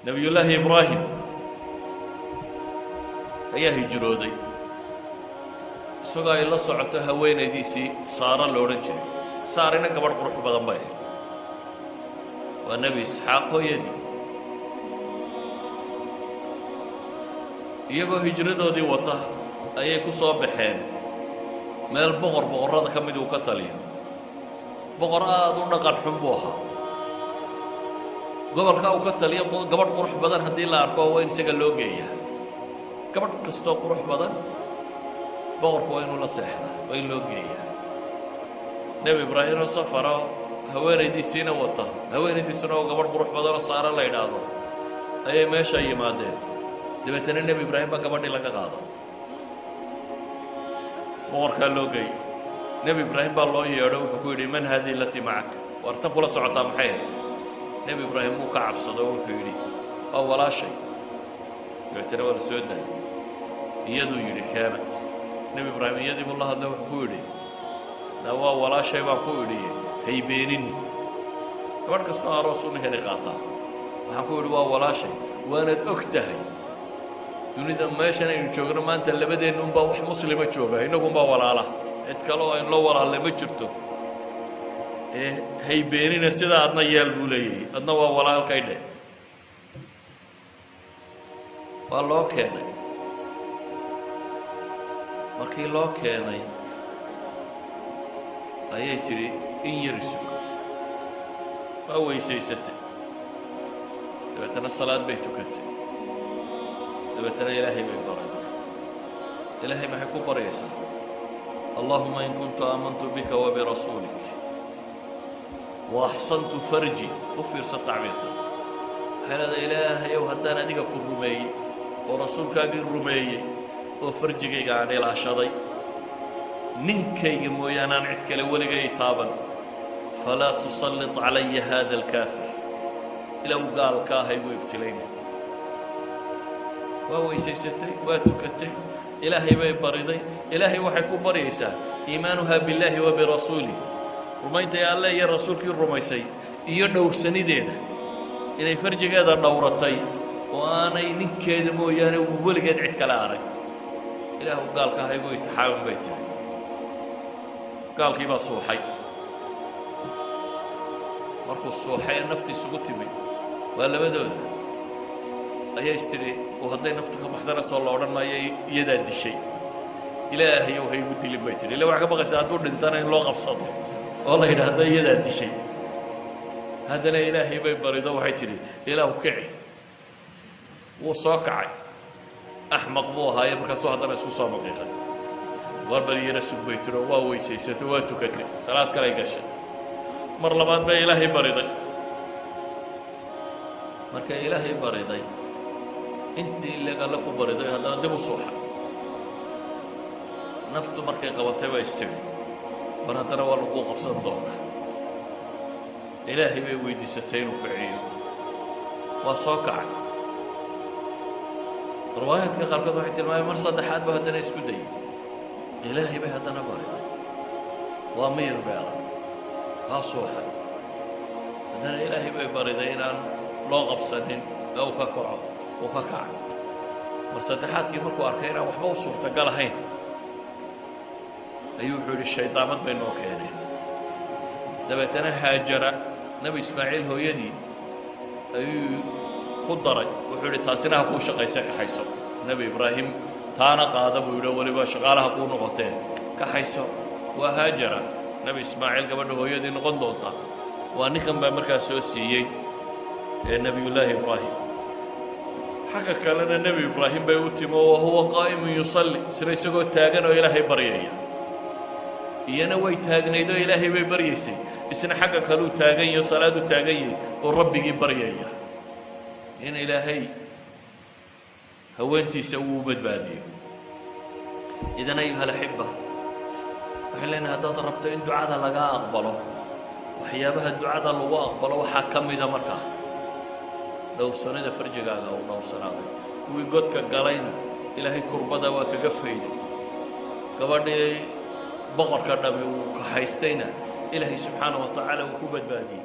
Nebiyullaahi Ibraahim ayaa hijrooday isagoo ay la socoto haweenaydiisii Saaro la odhan jiray. Saarina gabadh qurux badan bay ahayd, waa Nebi Isxaaq hooyadii. Iyagoo hijradoodii wata ayay ku soo baxeen meel boqor boqorrada ka mid uu ka taliyo. Boqor aada u dhaqan xun buu ahaa. Gobolka uu ka taliyo gabadh qurux badan haddii la arko, waa in isaga loo geeyaa. Gabadh kastoo qurux badan boqorku waa inuu la seexdaa, waa in loo geeyaa. Nebi Ibraahim oo safaro, haweenaydiisiina wata, haweenaydiisuna oo gabadh qurux badanoo Saare la idhaahdo, ayay meesha yimaadeen. Dabeetana Nebi Ibraahim baa gabadhii laga qaado, boqorkaa loo geeyey. Nebi Ibraahim baa loo yeedho. Wuxuu ku yidhi: "Man haadihi alatii macak?" Waar tan kula socotaa maxay ahayd? Nebi Ibraahim wuu ka cabsado oo wuxuu yidhi: "Waa walaashay." Dabeetana waa la soo daayay. Iyaduu yidhi: "Keena." Nebi Ibraahim iyadii buu la hadlay. Wuxuu ku yidhi: "Na waa walaashay baan ku idhiye, haybeenini. Gabadh kastoo aroosuu ninkani qaataa. Waxaan ku idhi waa walaashay, waanaad og tahay dunida meeshan aynu joogno maanta labadeennu unbaa wax muslima jooga, innagunbaa walaala, cid kale oo aynu la walaalle ma jirto, ee haybeenina. Sidaa adna yeel," buu leeyahay, "adna waa walaalkay dheh." Waa loo keenay. Markii loo keenay ayay tidhi: "In yar isug." Waa weysaysatay, dabeetana salaad bay tukatay, dabeetana Ilaahay bay baraday. Ilaahay maxay ku baryaysaa? "Allahuma in kuntu aamantu bika wa birasuulik wa axsantu farji." U fiirsa tacbiirka. Waxay leedahay: "Ilaahayow, haddaan adiga ku rumeeyey oo rasuulkaagii rumeeyey oo farjigayga aan ilaashaday, ninkayga mooyaane aan cid kale weligay taaban, falaa tusallit calaya hada alkaafir." Ilow gaalka ah igu ibtilayna. Waa weysaysatay, waa tukatay, Ilaahay bay bariday. Ilaahay waxay ku baryaysaa iimaanuhaa billaahi wa birasuulih, rumayntay Alle iyo rasuulkii rumaysay, iyo dhowrsanideeda inay farjigeeda dhowratay oo aanay ninkeeda mooyaane weligeed cid kale arag. "Ilaahu gaalka ah igu itixaamin," bay tiri. Gaalkii baa suuxay. Markuu suuxay ee nafti isugu timi waa labadooda, ayaa is tidhi oo hadday naftu ka baxdana soo la odhan maayo iyadaa dishay? "Ilaahayow, ha igu dilin," bay tidhi. Illa waxay ka baqaysaa hadduu dhintana in loo qabsado oo la yidhaahdo iyadaa dishay. Haddana Ilaahay bay barido. Waxay tidhi: "Ilaahu kici." Wuu soo kacay. Axmaq buu ahaaye, markaasuu haddana isku soo maqiiqay. "War bal yara sug," bay tiri oo waa weysaysatay, waa tukatay, salaad kalay gashay. Mar labaad bay Ilaahay bariday. Markay Ilaahay bariday, intii leeg Alle ku bariday, haddana dib u suuxay. Naftu markay qabatay baa istidhi: "War haddana waa laguu qabsan doonaa." Ilaahay bay weydiisatay inuu kiciyo. Waa soo kacay. Riwaayaadka qaarkood waxay tilmaameen mar saddexaad bu haddana isku dayay. Ilaahay bay haddana bariday. Waa miyir beelay, waa suuxay. Haddana Ilaahay bay bariday inaan loo qabsanin ee uu ka kaco. Uu ka kacay. Mar saddexaadkii markuu arkay inaan waxba u suurtagal ahayn, ayuu wuxuu yidhi: "Shaydaamad bay noo keeneen." Dabeetana Haajara, Nebi Ismaaciil hooyadii, ayuu ku daray. Wuxuu yidhi: "Taasina ha kuu shaqayse, kaxayso Nebi Ibraahim, taana qaada," buu yidhi, "weliba shaqaalaha kuu noqotee kaxayso." Waa Haajara, Nebi Ismaaciil gabadha hooyadii noqon doonta. Waa ninkan baa markaa soo siiyey ee Nebiyullaahi Ibraahim. Xagga kalena Nebi Ibraahim bay u timi oo wahuwa qaa'imun yusalli, isna isagoo taagan oo Ilaahay baryaya. Iyana way taagnayd oo Ilaahay bay baryaysay. Isna xagga kaluu taagan yaho, salaadu taagan yahay oo rabbigii baryaya in Ilaahay haweentiisa uu u badbaadiyo. Idan, ayuha alaxiba, waxay leenahay haddaad rabto in ducada lagaa aqbalo, waxyaabaha ducada lagu aqbalo waxaa ka mida markaa dhowrsanida farjigaaga uu dhowrsanaaday. Kuwii godka galayna Ilaahay kurbada waa kaga fayday. Gabadhii boqorka dhami uu kahaystayna Ilaahay subxaana wa tacaala uu ku badbaadiyey.